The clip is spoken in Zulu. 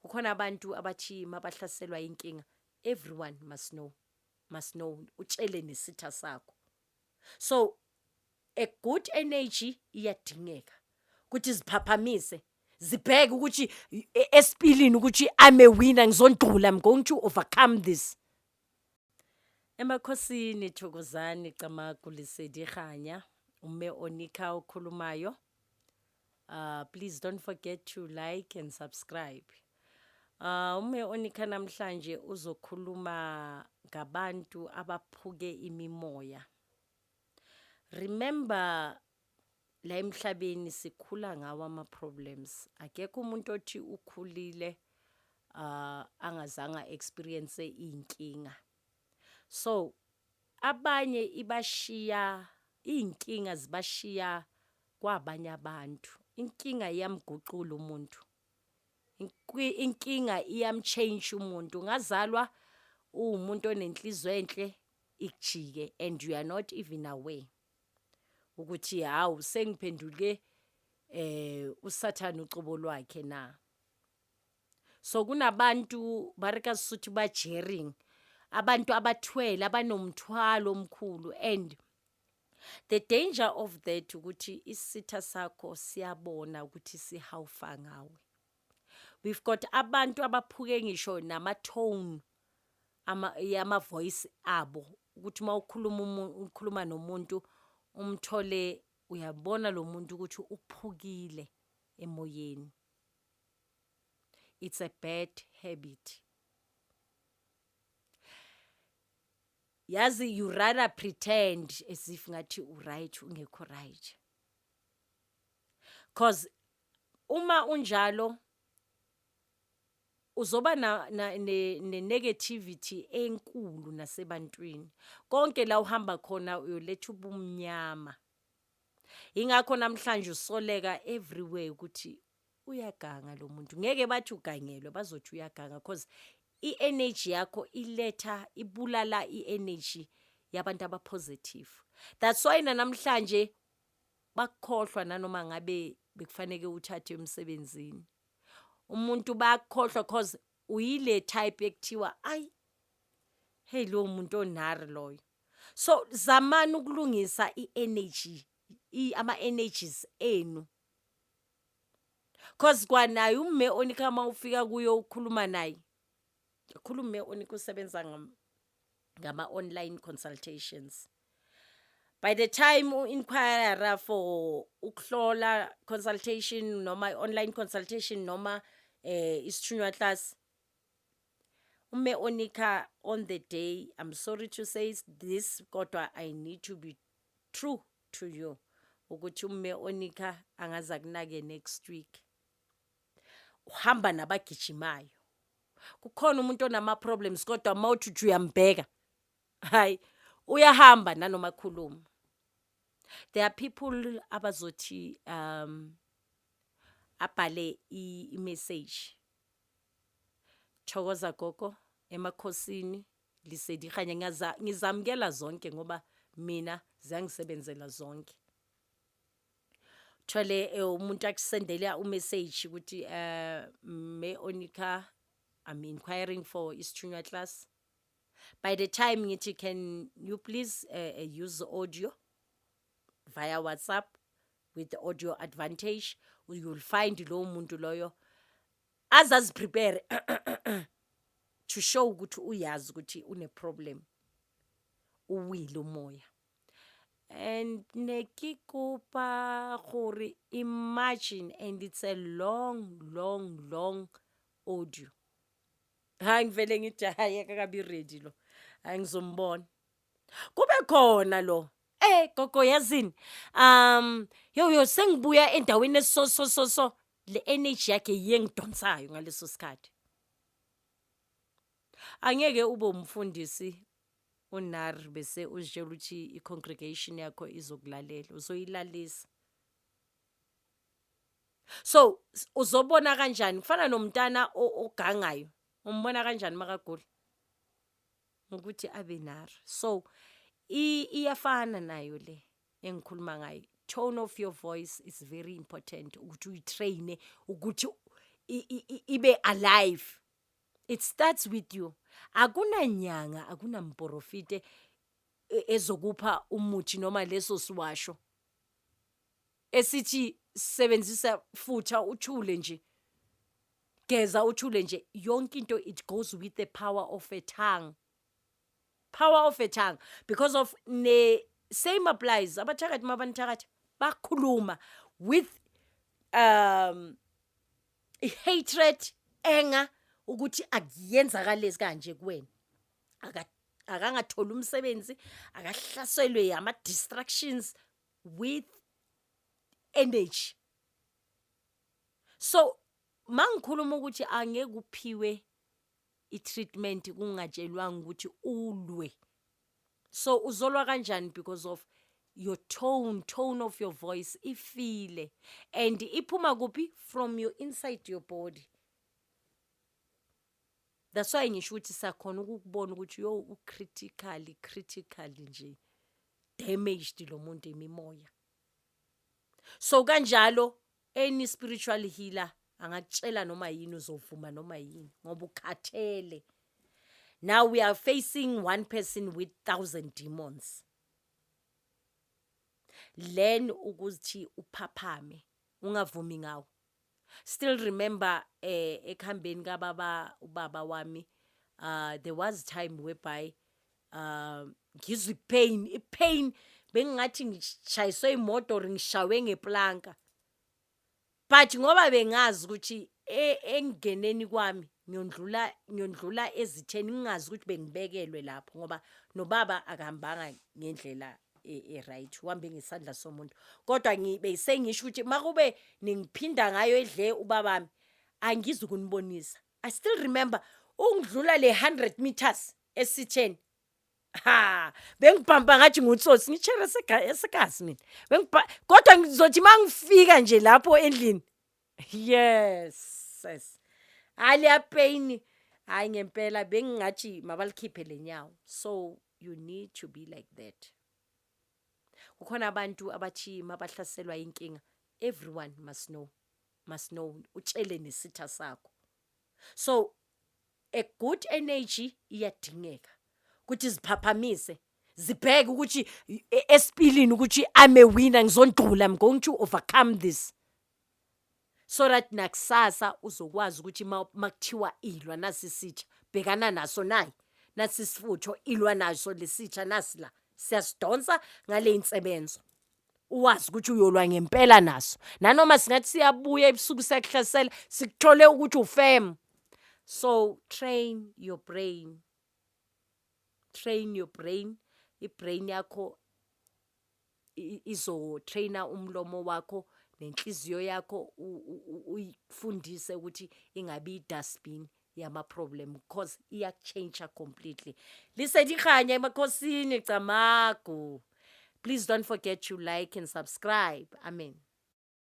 Kukhona abantu abathi mabahlaselwa inkinga, everyone must know, must know, utshele nesitha sakho. So a good energy iyadingeka ukuthi ziphaphamise, zibheke ukuthi esipilini ukuthi I'm a winner, ngizondlula, I'm going to overcome this. Emakhosini, thokozani, camagu, lesedi, kganya. Umme Onika okhulumayo. Please don't forget to like and subscribe. Umme Onika namhlanje uzokhuluma ngabantu abaphuke imimoya. Remember, la emhlabeni sikhula ngawo ama problems. Akekho umuntu othi ukhulile angazange experience inkinga. So abanye ibashiya inkinga, zibashiya kwabanye abantu. Inkinga iyamguqula umuntu. Inkinga iyamchange umuntu. Ungazalwa uwumuntu onenhliziyo enhle, ikujike and you are not even aware ukuthi hawu, sengiphenduke uSathane ucobo lwakhe na. So kunabantu ba re ka Sesotho ba jering, abantu abathwele, abanomthwalo omkhulu, and the danger of that ukuthi isitha sakho siyabona ukuthi sihawufa ngawe. We've got abantu abaphuke ngisho nama tone ama yama voice abo, ukuthi mawukhuluma, ukhuluma nomuntu, umthole uyabona lo muntu ukuthi uphukile emoyeni. It's a bad habit, yazi. You rather pretend as if ngathi u-right ungekho right, 'cause uma unjalo uzoba na ne negativity enkulu nasebantwini. Konke la uhamba khona uyoletha ubumnyama. Ingakho namhlanje usoleka everywhere ukuthi uyaganga lo muntu. Ngeke bathi ugangelwe, bazothi uyaganga, 'cause i-energy yakho iletha, ibulala i-energy yabantu aba-positive. That's why namhlanje bakukhohlwa nanoma ngabe bekufaneke uthathe emsebenzini. Umuntu bayakukhohlwa 'cause uyile type ekuthiwa, "Ayi, hey, lo muntu onari loyo." So zamani ukulungisa i-energy, ama energies enu. 'Cause kwanaye umme Onika, uma ufika kuyo ukhuluma naye, kakhulu umme Onika usebenza ngama online consultations. By the time u-inquire for ukuhlola, consultation noma online consultation noma isithunywa class, umme Onika on the day, I'm sorry to say this, kodwa I need to be true to you, ukuthi umme Onika angaza kunake next week. Uhamba nabagijimayo. Kukhona umuntu onama problems, kodwa mawuthi uyambheka, hayi, uyahamba nanoma khuluma. There are people abazothi abhale i-message, "Thokoza gogo, emakhosini, lesedi, kganya." Ngiyaza ngizamukela zonke ngoba mina ziyangisebenzela zonke. Thole umuntu akusendela umessage ukuthi, "Mme Onika, I'm inquiring for isithunywa class." By the time ngithi, "Can you please use audio via WhatsApp with the audio advantage?" you will find lowo muntu loyo azaziprepare to show ukuthi uyazi ukuthi une problem, uwile umoya, and ne ke kopa gore, imagine, and it's a long, long, long audio. Hayi, ngivele ngithi, "Hayi, akakabi ready lo, hayi, ngizombona." Kube khona lo, "Gogo, yazini, yo yo, sengibuya endaweni eso so so so." Le energy yakhe yengidonsayo ngaleso sikhathi. Angeke ube umfundisi unar bese uzitshela ukuthi i-congregation yakho izokulalela, uzoyilalisa. So uzobona kanjani? Kufana nomntana ogangayo, umbona kanjani makagula? Ngokuthi abe nara. So iyafana nayo le engikhuluma ngayo. Tone of your voice is very important ukuthi uyitraine ukuthi ibe alive. It starts with you. Akunanyanga, akunamprofite ezokupha umuthi noma leso siwasho esithi sebenzisa futha uthule nje, geza uthule nje. Yonke into, it goes with the power of a tongue, power of a tongue, because of ne same applies abathakathi. Mabanithakathi bakhuluma with hatred, anger, ukuthi akuyenzakalezi kanje kuwena, akangatholi umsebenzi, akahlaselwe ama distractions with energy. So mangikhuluma ukuthi angeke uphiwe i-treatment kungatshelwanga ukuthi ulwe, so uzolwa kanjani? Because of your tone of your voice ifile, and iphuma kuphi? From your inside your body. That's why ngisho ukuthi sakhona ukukubona ukuthi yo, ucritically, critically nje damaged lo muntu, imimoya. So kanjalo any spiritual healer angakutshela noma yini, uzovuma noma yini ngoba ukhathele. Now we are facing one person with thousand demons. Learn ukuthi uphaphame, ungavumi ngawo. Still remember ekuhambeni kababa, ubaba wami, there was time whereby ngizwa ipain, ipain bengingathi ngishayiswe imoto or ngishawe ngeplanka, but ngoba bengazi ukuthi engeneni kwami ngiyondlula ezitheni, ngingazi ukuthi bengibekelwe lapho, ngoba nobaba akahambanga ngendlela e-right, uhambe ngesandla somuntu. Kodwa ngibe sengisho ukuthi makube ningiphinda ngayo edle ubabami, angizukunibonisa. I still remember ungidlula le 100 meters esitheni, ha, bengibhampa ngathi ngutsotsi, ngitshere esekazi mina. Bengibha, kodwa ngizothi mangifika nje lapho endlini, yes, hayi, leya pain, hayi ngempela bengingathi mabalikhiphe lenyawo. So you need to be like that. Kukhona abantu abathi mabahlaselwa inkinga, everyone must know, must know, utshele nesitha sakho. So a good energy iyadingeka ukuthi ziphaphamise, zibheke ukuthi esipilini ukuthi I'm a winner, ngizondlula, I'm going to overcome this, so that nakusasa uzokwazi ukuthi makuthiwa ilwa nasi sitha, bhekana naso, nayi nasi isifutho, ilwa naso lesitha nasi la siyasidonsa ngale insebenzo, uwazi ukuthi uyolwa ngempela naso, nanoma singathi siyabuya ebusuku siyakuhlasela, sikuthole ukuthi ufem. So train your brain, train your brain. Ibrain yakho izotraina umlomo wakho nenhliziyo yakho, uyifundise ukuthi ingabi i-dustbin yama-problem, because iyakuchange completely. Lesedi kganya emakhosini, camagu. Please don't forget to like and subscribe. Amen.